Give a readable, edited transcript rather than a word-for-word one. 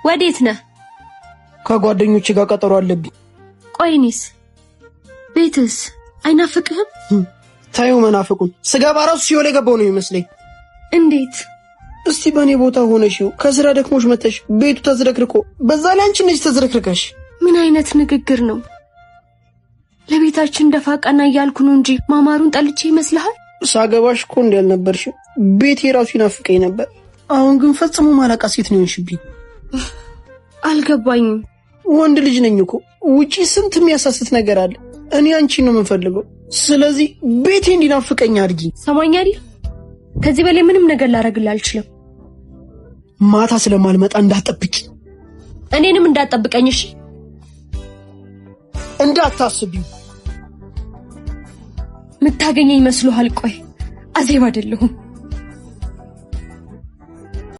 ወዴት ነህ? ከጓደኞቼ ጋር ቀጠሮ አለብኝ። ቆይ እኔስ ቤትስ አይናፍቅህም? ታዩ መናፍቁን ስገባ ራሱ ሲኦል የገባው ነው ይመስለኝ። እንዴት? እስቲ በእኔ ቦታ ሆነሽ ከስራ ደክሞሽ መተሽ ቤቱ ተዝረክርኮ፣ በዛ ላይ አንቺ ነሽ ተዝረክርከሽ። ምን አይነት ንግግር ነው? ለቤታችን ደፋ ቀና እያልኩ ነው እንጂ ማማሩን ጠልቼ ይመስልሃል? ሳገባሽ እኮ እንዲህ አልነበርሽም። ቤቴ ራሱ ይናፍቀኝ ነበር። አሁን ግን ፈጽሞ ማላውቃት ሴት ነው የሆንሽብኝ። አልገባኝም። ወንድ ልጅ ነኝ እኮ፣ ውጪ ስንት የሚያሳስት ነገር አለ። እኔ አንቺን ነው የምፈልገው። ስለዚህ ቤቴ እንዲናፍቀኝ አድርጊ። ሰማኛል። ከዚህ በላይ ምንም ነገር ላደርግልህ አልችልም። ማታ ስለማልመጣ እንዳትጠብቂ። እኔንም እንዳትጠብቀኝ እሺ? እንዳታስቢው። የምታገኘኝ ይመስልሃል? ቆይ አዜብ አይደለሁም።